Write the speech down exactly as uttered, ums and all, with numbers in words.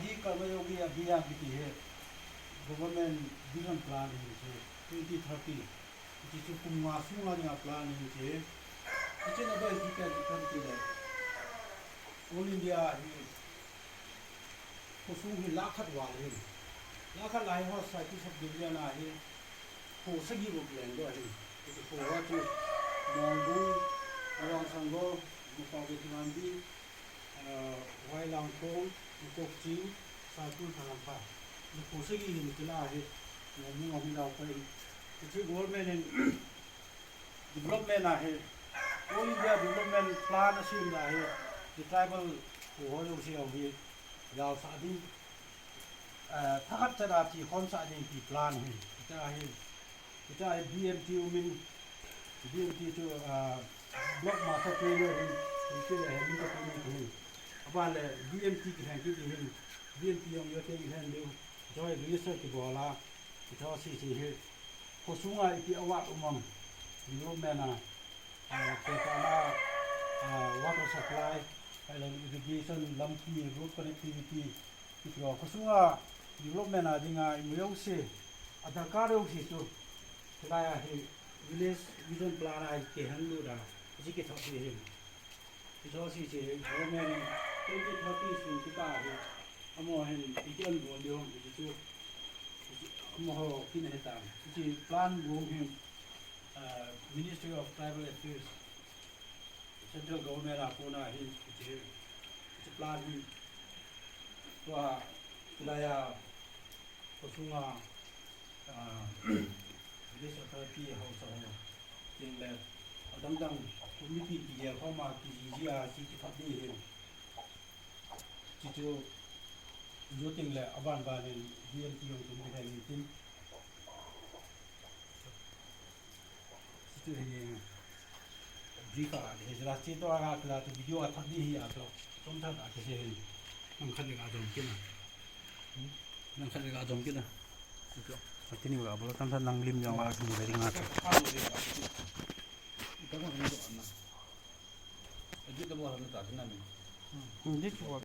Hi Karma Yogi Abhiyan kiti hi government vision plan ahi chu, twenty thirty. Hichu kum nga sunga dinga plan ahi chu. Hichu na bai hi ka, ka ti le. All India hi khosung hi lakh khat val ahi. Lakh khat lai ho scientist of division ahi. Kho sagi bou kileng doh ahi. Hichu kho ho chu Mongbung, Awang Sango, Mukau Ketimandi, uh, Huailangkhong, Mukokching, Saikul, Thangamkha. Hichu kho sagi hin kila ahi. Mongbung ahi lau pai. Hichu government in development ahi. All India development plan asem ahi. The tribal kho ho jouse ahi. Jalsah ding. Ah, thakhat chan a chi khomsah ding ti plan ahi. Hitia ahi. Hitia ahi B M T umin. B M T chu, ah, block master trainer ahi. Hitia le he min ka tu ni ahi. Aban le B M T kihen kit ahi. B M T jong yo te kihen diu. Joy research kibol a. Hitia si si hi. Khosunga ipi awat um am. Development a. Ah, kekah a, ah, water supply, ahilouleh irrigation, lampi, road connectivity, kiti ho khosunga development a dinga imu jouse, adarkar jouse chu, hilai a hi village vision plan a hi kihen lut a, hiche kithot hi hin. Hiche ho si chu government in twenty thirty sun kikah hi, amaho hin iti anbol diu ham, hiche chu, amaho kin ahitan. Hiche plan bung hin, uh, Ministry of Tribal Affairs, Central Government a kona hin, hiche, hiche plan hi, tua, hilai a, khosunga, ah, village authority haosa ho, tin le, adang dang, committee kigel khom a, kijiji a, hiche kithot ding hin. Hiche chu, jo tin le, aban ban in, V M T jong tum kihen in tin. Hichu hi brief a hi jela chi to aga kila to video a thak di hi a to. Tom thak a kise hi. Nang khat ga jom kina. Nang khat ga jom kina. Ati ni ga bolo tam thak nang lim jong a ki ga ring a to. Ita mo ni do na. Adi to mo na ta na mi. Hindi ko